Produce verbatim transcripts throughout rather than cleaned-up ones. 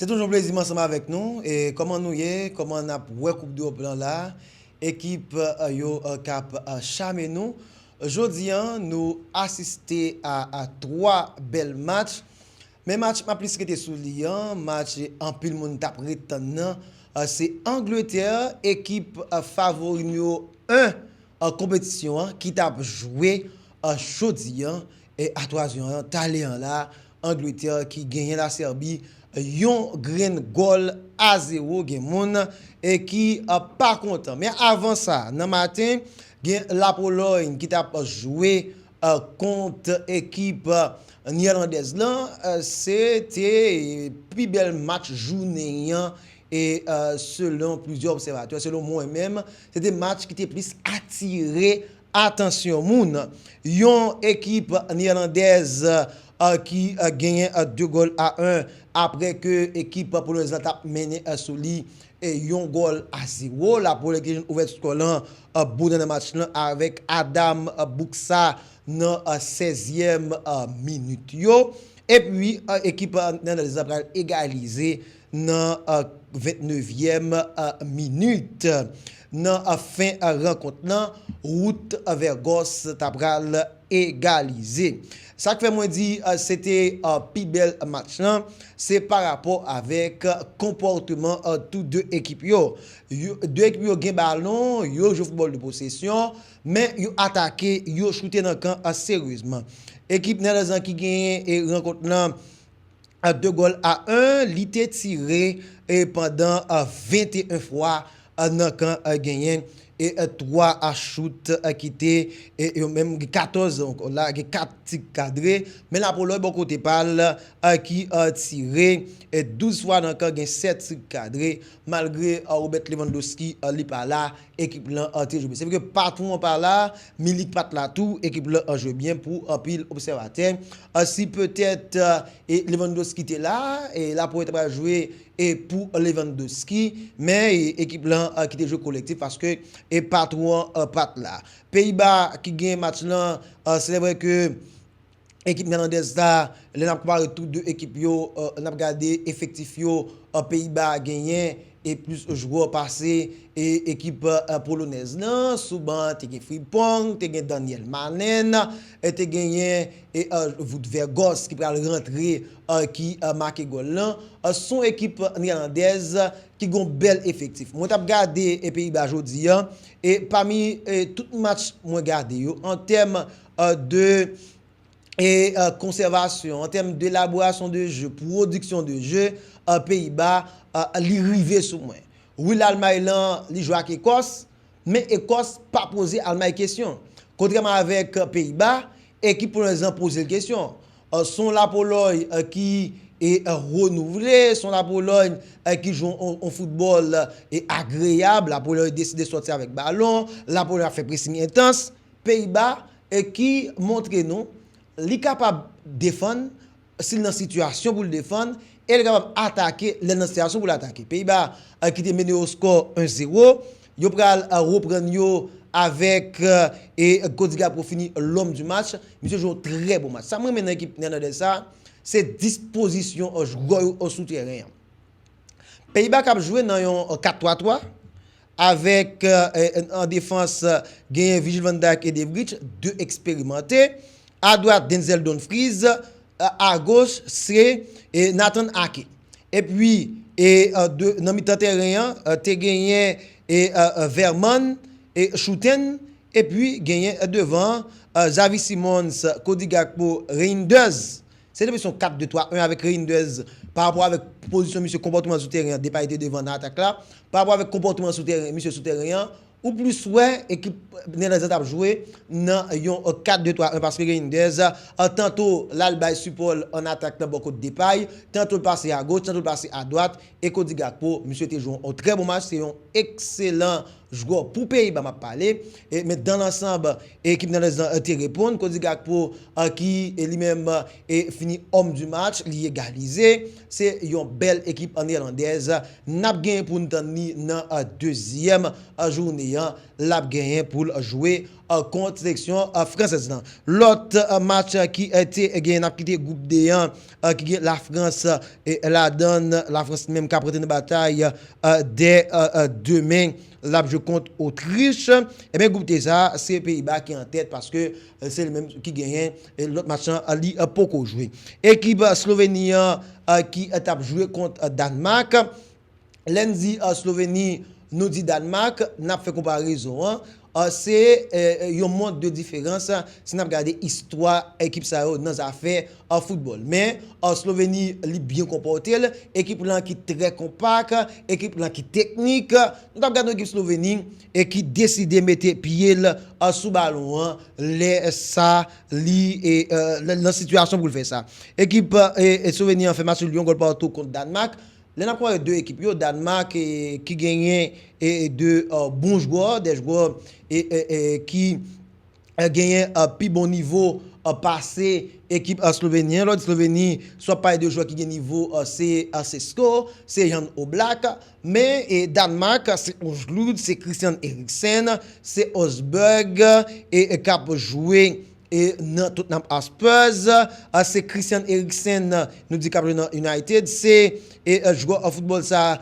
Se toujou yon plezi m ansanm avèk nou. E kòman nou ye? Kòman n ap wè Koup Dewòp lan la? Ekip, eh, yo, eh, k ap, eh, chame nou. Jodi a, nou asiste a, a twa bèl match. Men match m ap plis rete sou li an, match anpil moun t ap ret tann nan, eh, se Angletè, ekip, eh, favori nimewo en an konpetisyon an ki t ap jwe, eh, jodi a, e a twa zè an, talè an la, Angletè ki genyen Lasèbi yon grenn gòl a zewo. Gen moun, e ki, eh, pa kontan. Men avan sa, nan maten, gen Lapolòy ki t ap jwe, eh, kont ekip, eh, neyèlandèz lan. Eh, se te pi bèl match jounen an, e, eh, selon plizyè obsèvatè, selon mwen menm, se te match ki te plis atire atansyon moun. Yon ekip neyèlandèz, eh, ki, eh, genyen, eh, de gòl a en apre ke ekip polonèz lan t ap mennen, eh, sou li, eh, yon gòl a zewo. Lapolòy ki te jwenn ouvèti skò lan, eh, bonè nan match lan avèk Adam, eh, Buksa nan, eh, sèzyèm, eh, minit yo. Epi, eh, ekip, eh, neyèlandèz lan pral egalize nan, eh, vennnevyèm, eh, minit. Nan, eh, fen, eh, rankont lan, Wout, eh, Weghorst ta pral egalize. Sa k fè mwen di, eh, se te, eh, pi bèl match lan, se pa rapò avèk, eh, konpòteman, eh, tou de ekip yo. Yo, de ekip yo gen balon, yo jwe foutbòl de posesyon, men yo atake, yo choute nan kan, eh, seryezman. Ekip neyèlandèz lan ki genyen, eh, rankont lan, eh, de gòl a en, li te tire, eh, pandan, eh, venteyen fwa, eh, nan kan, eh, genyen, e, eh, twa a chout, eh, ki te, e yo menm gen katòz ankò la, gen kat ti kadre, men Lapolòy bò kote pa l, eh, ki, eh, tire, eh, douz fwa nan kan, gen sèt ti kadre, malgre, eh, Robert Lewandowski, eh, li pa la, ekip lan, eh, te jwe byen. Se vre ke patwon an pa la, Milik pa t la tou, ekip lan, eh, jwe byen pou anpil obsèvatè. Eh, si petèt, eh, e Lewandowski te la, e Lapolòy ta pral jwe, e pou Lewandowski, men, e, ekip lan, eh, ki te jwe kolektif paske, e patwon an, eh, pa t la. Peyiba ki gen match lan, eh, se vre ke ekip neyèlandèz la, lè n ap konpare tou de ekip yo, eh, n ap gade efektif yo, eh, Peyiba genyen e plis jwè pase, e, ekip, eh, polonèz lan. Sou ban, te gen Frimpong, te gen Daniel Manen, e te genyen, e, eh, Wout Weghorst ki pral rantre, eh, ki, eh, make gòl lan. Eh, se yon ekip neyèlandèz ki gen yon bèl efektif. Mwen t ap gade, e, Peyiba jodi a, e pami, e, tout match mwen gade yo, an tèm, eh, de e, eh, konsèvasyon, an tèm de elaborasyon de je, pwodiksyon de je, eh, Peyiba, eh, li rive sou mwen. Wi, Lalmay lan, li jwe ak Ekòs, men Ekòs pa poze Almay kesyon. Kontrèman avèk, eh, Peyiba, ekip polonèz lan poze l kesyon. Eh, se yon Lapolòy, eh, ki, e, eh, renouvle, se yon Lapolòy, eh, ki jwe yon, yon foutbòl, eh, agreyab. Lapolòy deside sòti avèk balon, Lapolòy ap fè pressing entans. Peyiba, e ki montre nou li kapab defann si l nan sitiyasyon pou l defann, e li kapab atake lè l nan sitiyasyon pou l atake. Peyiba, eh, ki te mennen o skò en zewo, yo pral, eh, reprann yo avèk, eh, e Cody Gakpo fini l'homme du match. Misye jwe yon trè bon match. Sa m renmen nan ekip neyèlandèz sa, se dispozisyon, eh, jwè yo, eh, sou teren an. Peyiba k ap jwe nan yon, eh, kat twa twa, avèk, eh, an defans, eh, genyen Virgil van Dijk e De Vrij, de eksperimante. Adwat, Denzel Dumfries, eh, agoch, se, eh, Nathan Ake. Epi, e, eh, de, nan mitan teren an, eh, te genyen, e, eh, eh, Veerman, e Schouten, epi genyen, eh, devan, eh, Xavi Simons, Cody Gakpo, Reijnders. Se te plis yon kat de twa en avèk Reijnders pa rapò avèk pozisyon misye, konpòtman sou teren an, Depay te devan nan atak la. Pa rapò avèk konpòtman sou teren, misye sou teren an, ou plis wè ekip neyèlandèz la t ap jwe nan yon kat de twa en paske Reijnders, eh, tanto l al bay sipò l an atak nan bò kot Depay, tanto l pase agoch, tanto l pase adwat, e Cody Gakpo, misye te jwe yon trè bon match, se yon ekselan jwè pou Peyiba m ap pale. E, men dan lansanb, ekip neyèlandèz lan, eh, te reponn. Cody Gakpo, eh, ki, eh, li menm, eh, fini homme du match, li egalize. Se yon bèl ekip neyèlandèz. N ap genyen pou n tann li nan, eh, dezyèm, eh, jounen an. L ap genyen pou l jwe, kont seleksyon fransèz lan. Lòt match ki te gen, n ap kite gwoup D an, ki gen Lafrans ladan l, Lafrans menm k ap rantre nan batay dè demen, l ap jwe kont Otrich. Ebyen, gwoup D sa, se Peyiba ki an tèt paske se li menm ki genyen lòt match lan, li poko jwe. Ekip Sloveni an ki t ap jwe kont Danmak. Lè n di Sloveni, nou di Danmak, n ap fè konparezon an. Se yon mond de diferans si n ap gade istwa ekip sa yo nan zafè foutbòl. Men Sloveni, li byen konpòte l. Ekip lan ki trè konpak, ekip lan ki teknik. Nou t ap gade yon ekip Sloveni e ki deside mete pye l sou balon an lè sa li e nan sitiyasyon pou l fè sa. Ekip Sloveni an fè match nul yon gòl partou kont Danmak. Lè n ap konpare de ekip yo, Danmak ki genyen de bon jwè, de jwè ki genyen pi bon nivo pase ekip Sloveni an. Lè w di Sloveni, si w ap pale de jwè ki gen nivo, se Sesko, se Jan Oblak, men Danmak se Ostlund, se Christian Eriksen, se Osberg e k ap jwe e nan Tottenham Hotspurs. Se Christian Eriksen, nou di k ap jwe nan United, se e jwè foutbòl sa,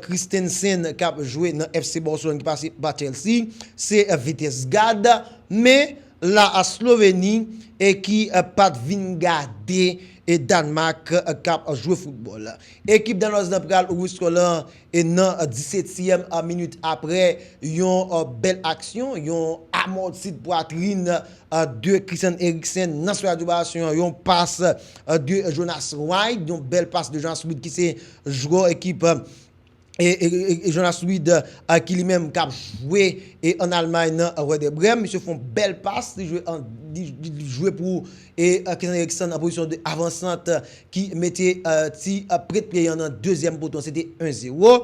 Christensen, k ap jwe nan F C Barcelone ki pase pa Chelsea, se Vitesse Gad, men la Sloveni e ki pa t vin gade e Danmak k ap jwe foutbòl. Ekip danwaz lan pral ouvri skò lan e nan disetyèm minit apre yon bèl aksyon, yon amòti pwatrin de Christian Eriksen nan sifas de reparasyon an, yon pas de Jonas Wright, yon bèl pas de Jonas Wright ki se jwè ekip e, e, e, e Jonas Wright ki li menm k ap jwe e ann Almay nan Werder Bremen. Misye fè yon bèl pas, li jwe an, li, li, li jwe pou e Christian Eriksen an pozisyon de avansant ki mete ti prèt pye an nan dezyèm poto an, se te en zewo.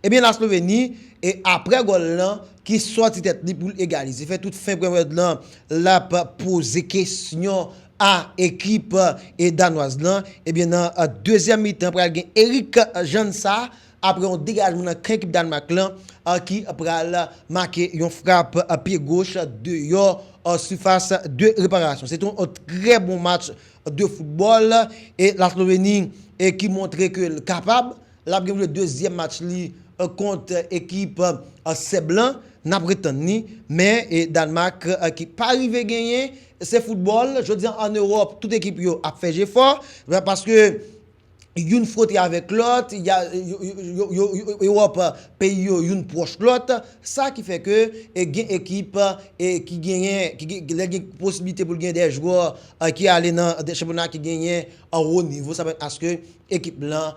Ebyen la Sloveni e apre gòl lan ki sòti tèt li pou l egalize, fè tout fen premyè pèryòd lan l ap poze kesyon a ekip e danwaz lan. Ebyen nan dezyèm mitan pral gen Erik Jansa apre yon degajman nan kan ekip Danmak lan ki pral make yon frap pye goch deyò sifas de reparasyon. Se te yon trè bon match de foutbòl e la Sloveni e ki montre ke l kapab. L ap gen pou jwe dezyèm match li kont ekip sèb lan. N ap ret tann li, men Danmak ki pa rive genyen. Se foutbòl. Jodi a ann Ewòp tout ekip yo ap fè jefò paske youn fwote avèk lòt, Ewòp peyi yo youn pwòch lòt. Sa ki fè ke gen ekip ki genyen, ki gen, lè gen posiblite pou l gen de jwè ki ale nan de chanpyona ki genyen an wo nivo, sa pèmèt aske ekip lan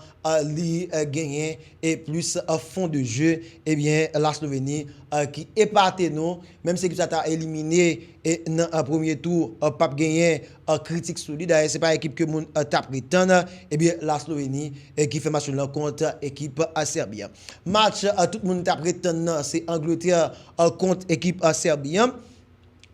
li genyen e plis fon de je. Ebyen la Sloveni ki epate nou, menm si ekip sa ta elimine e nan premye tou p ap genyen kritik sou li. Dayè se pa ekip ke moun t ap ret tann. Ebyen la Sloveni ki fè match nul lan kont ekip Sèbi an. Match tout moun t ap ret tann nan se Angletè kont ekip Sèbi an.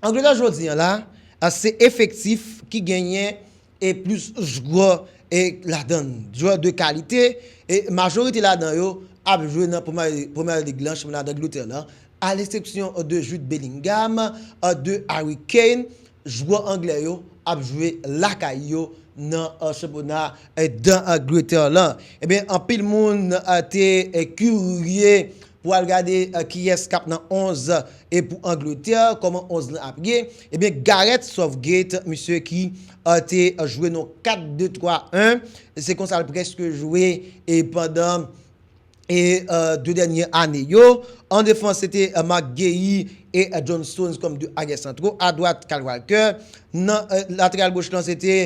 Angletè jodi an la se efektif ki genyen e plis jwè e ladan l, jwè de kalite, e majorite ladan yo ap jwe nan Premyè Lig lan, chanpyona Angletè lan, a leksepsyon de Jude Bellingham, de Harry Kane. Jwè anglè yo ap jwe lakay yo nan chanpyona Angletè lan. Ebyen anpil moun te kirye pou al gade kiyès k ap nan onz e pou Angletè, kòman onz lan ap ye. Ebyen Gareth Southgate, misye ki te jwe nan kat de twa en, se konsa l prèske jwe e pandan e de dènye ane yo. An defans se te Marc Guéhi e John Stones kòm de aryè santwo. Adwat Kyle Walker. Nan lateral goch lan se te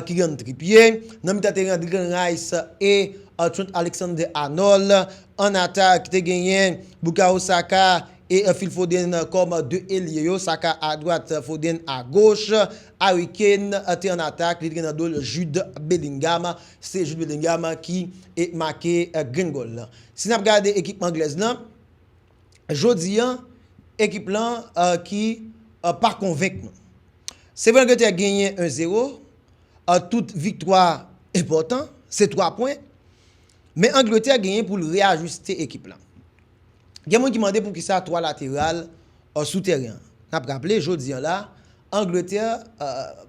Kieran Trippier. Nan mitan teren an Declan Rice e Trent Alexander-Arnold. An atak te genyen Bukayo Saka e Phil Foden kòm de elye yo, Saka adwat, Foden agoch. Harry Kane te an atak, li te gen nan do l Jude Bellingham. Se Jude Bellingham ki e make grenn gòl lan. Si n ap gade ekip anglèz lan, jodi an ekip lan ki pa konvenk nou. Se vre Angletè genyen en zewo, tout viktwa enpòtan, se twa pwen, men Angletè genyen pou l reyajiste ekip lan. Gen moun ki mande poukisa twa lateral sou teren an. N ap raple, jodi a la, Angletè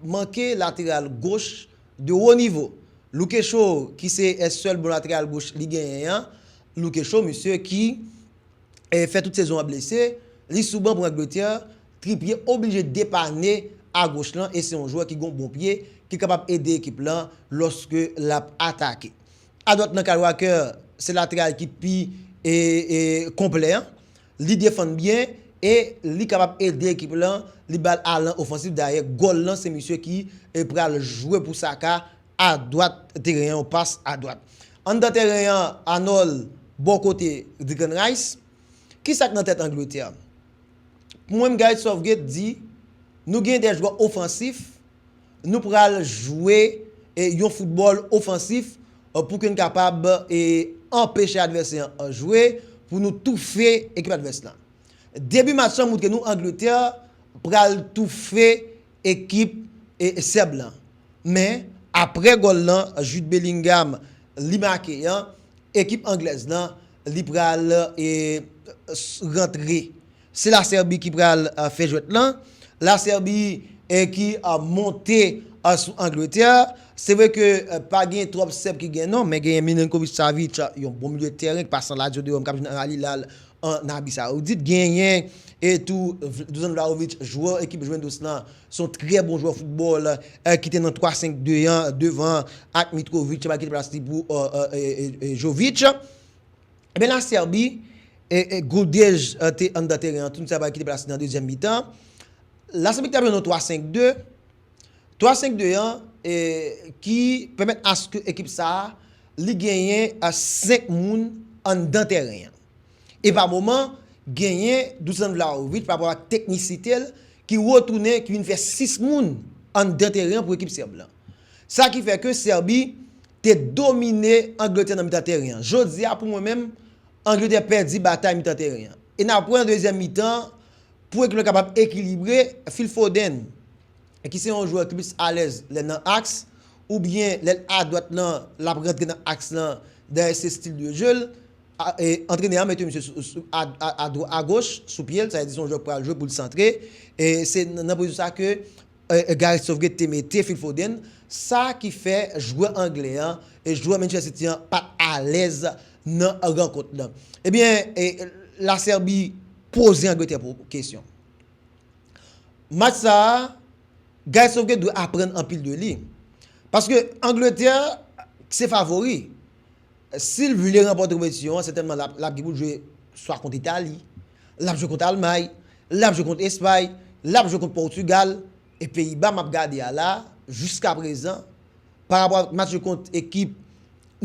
manke lateral goch de wo nivo. Luke Shaw, ki se sèl bon lateral goch li genyen an, Luke Shaw, misye ki fè tout sezon an blese, li sou ban pou Angletè, Trippier oblije depane agoch lan e se yon jwè ki gen yon bon pye, ki kapab ede ekip lan lòske l ap atake. Adwat nan, Kyle Walker se lateral ki pi e, e, konplè an. Li defann byen e li kapab ede ekip lan, li ba l alan ofansif. Dayè, gòl lan, se misye ki e, pral jwe pou Saka adwat teren an, yon pas adwat. Anndan teren an, Arnold bò kote Declan Rice. Kisa k nan tèt Angletè? Pou mwen, Gareth Southgate di, nou gen de jwè ofansif, nou pral jwe e, yon foutbòl ofansif e, pou ke n kapab e, anpeche advèsè an jwe, pou nou toufe ekip advès lan. Debi match lan montre nou Angletè pral toufe ekip e, Sèb lan. Men, apre gòl lan, Jude Bellingham li make an, ekip anglèz lan, li pral e, s- rantre. Se Lasèbi ki pral e, fè jwèt lan. Lasèbi e, ki e, monte e, sou Angletè. Se vre ke e, pa gen twòp Sèb ki gen non, men genyen Milinkovic Savic, yon bon milye teren, ki pa san ladyo de Ròm, k ap jwe nan Al Hilal an Abi Sawoudit. Genyen e tou Dusan Vlahovic, jwè ekip Juventus lan, se yon trè bon jwè foutbòl e, ki te nan twa senk de an devan ak Mitrovic, ki te plas li pou e, e, e, e, Jovic. Ebyen, Lasèbi, e, e, Guldej e, te anndan teren an tou, sa ki te plas li nan dezyèm mitan. Lasèbi ki t ap jwe nan twa senk de, twa senk de an, e, ki pèmèt aske ekip sa a, li genyen a senk moun anndan teren an. E pa moman, genyen Dusan Vlahovic, pa rapò ak teknisite l, ki retounen, ki vin fè sis moun anndan teren an pou ekip Sèb lan. Sa ki fè ke Sèbi te domine Angletè nan mitan teren an. Jodi a, pou mwen menm, Angletè pèdi batay mitan teren an. E n ap wè nan dezyèm mitan, pou ekip lan kapab ekilibre, Phil Foden, ki se yon jwè ki plis alèz lè nan aks, oubyen lè l adwat lan, l ap rantre nan aks lan, dayè se stil de jeu l. A- e, antrenè a mete misye sou, sou- a, a, a dwa- agoch, sou pye l, sa vle di se yon jwè k pral jwe pou l santre. E se nan nan pozisyon sa ke e, e, Gareth Southgate te mete Phil Foden, sa ki fè jwè anglè an e jwè Manchester City an pa t alèz nan rankont lan. Ebyen, e, Lasèbi poze Angletè pou kesyon. Match sa a, Gareth Southgate dwe aprann anpil de li. Paske Angletè se favori. Si l vle ranpòte konpetisyon an, sètènman l ap, l ap gen pou l jwe swa kont Itali, l ap jwe kont Almay, l ap jwe kont Espay, l ap jwe kont Pòtigal, e Peyiba m ap gade a la, jiskaprezan, pa rapò ak match yo kont ekip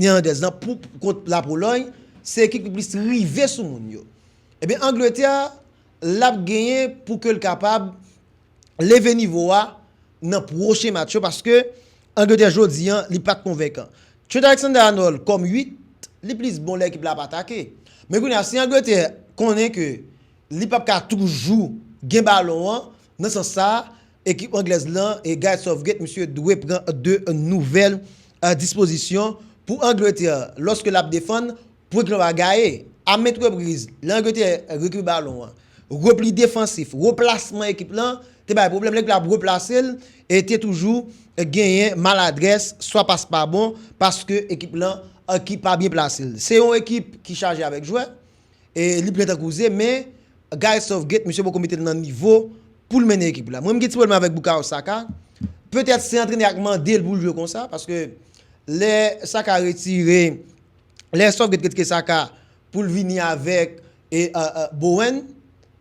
neyalandèz lan, pou kont Lapolòy, se ekip ki plis rive sou moun yo. Ebyen, Angletè, l ap genyen pou ke l kapab leve nivo a nan pwochen match yo, paske Angletè jodi an, li pa t konvenkan. Trent Alexander-Arnold kòm uit, li plis bon lè ekip la ap atake. Men kounye a, si Angletè konnen ke li p ap ka toujou gen balon an, nan sans sa, ekip anglèz lan e Gareth Southgate, misye dwe pran de nouvèl e, dispozisyon pou Angletè, lòske l ap defann, pou ekip lan pa gaye. A maintes reprises, lè Angletè rekipere balon an, repli defansif, replasman ekip lan te bay pwoblèm. Lè ekip la ap replase l, e te toujou genyen maladrès, swa pas pa bon, paske ekip lan e, ki pa byen plase l. Se yon ekip ki chaje avèk jwè, e li plen tankou ze, men Gareth Southgate, misye poko mete l nan nivo pou l mennen ekip la. Mwen, m gen ti pwoblèm avèk Bukayo Saka. Petèt se antrenè a k mande l pou l jwe konsa, paske lè Saka retire, lè Southgate retire Saka pou l vini avèk e, e, e, Bowen,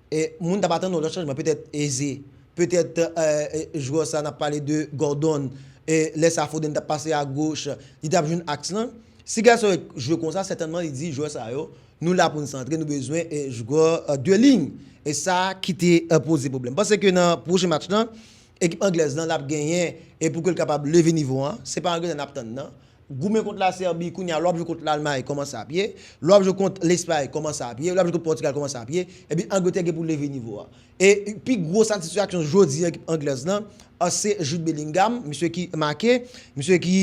e, moun t ap atann yon lòt chanjman, petèt Eze, petèt e, e, jwè sa n ap pale de Gordon, e, lè sa Foden t ap pase agoch, li t ap jwenn aks lan. Si Gareth Southgate jwe konsa, sètènman li di jwè sa yo, nou la pou n santre, nou bezwen e, jwè e, de liy. E sa ki te e, poze pwoblèm. M panse ke nan pwochen match lan, ekip anglèz lan l ap genyen e pou ke l kapab leve nivo an. Se pa Angletè n ap tann nan. Goumen kont Lasèbi, kounye a lè w ap jwe kont Lalmay, kòman sa ap ye? Lè w ap jwe kont Lespay, kòman sa ap ye? Lè w ap jwe kont Pòtigal, kòman sa ap ye? Ebyen, Angletè gen pou leve nivo a. E pi gwo satisfaksyon jodi a ekip anglèz lan, a, se Jude Bellingham, misye ki make, misye ki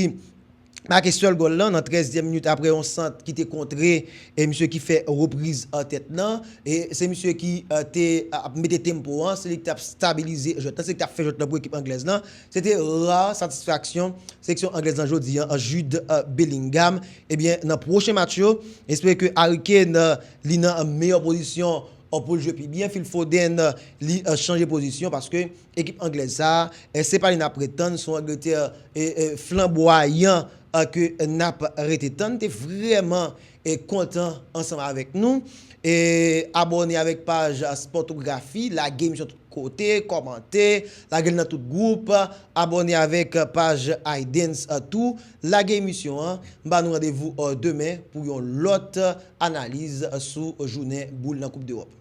make sèl gòl lan nan trèzyèm minit apre yon sant ki te kontre e misye ki fè repriz an tèt nan. E se misye ki te ap mete tempo an, se li ki t ap stabilize jwèt lan, se li ki t ap fè jwèt lan pou ekip anglèz lan. Se te ra satisfaksyon seleksyon anglèz lan jodi an, Jude Bellingham. Ebyen, nan pwochen match yo, espere ke Harry Kane li nan meyè pozisyon pou l jwe pi byen. Phil Foden li chanje pozisyon paske ekip anglèz sa a, se pa li n ap ret tann, se yon Angletè flanbwayan ke n ap rete tann. Te vrèman kontan ansanm avèk nou. Abòne avèk paj Sportographie, lage emisyon tout kote, kòmante, lage l nan tout gwoup, abòne avèk paj iDance tou, lage emisyon an. M ba nou randevou demen pou yon lòt analiz sou jounen boul nan Koup Dewòp.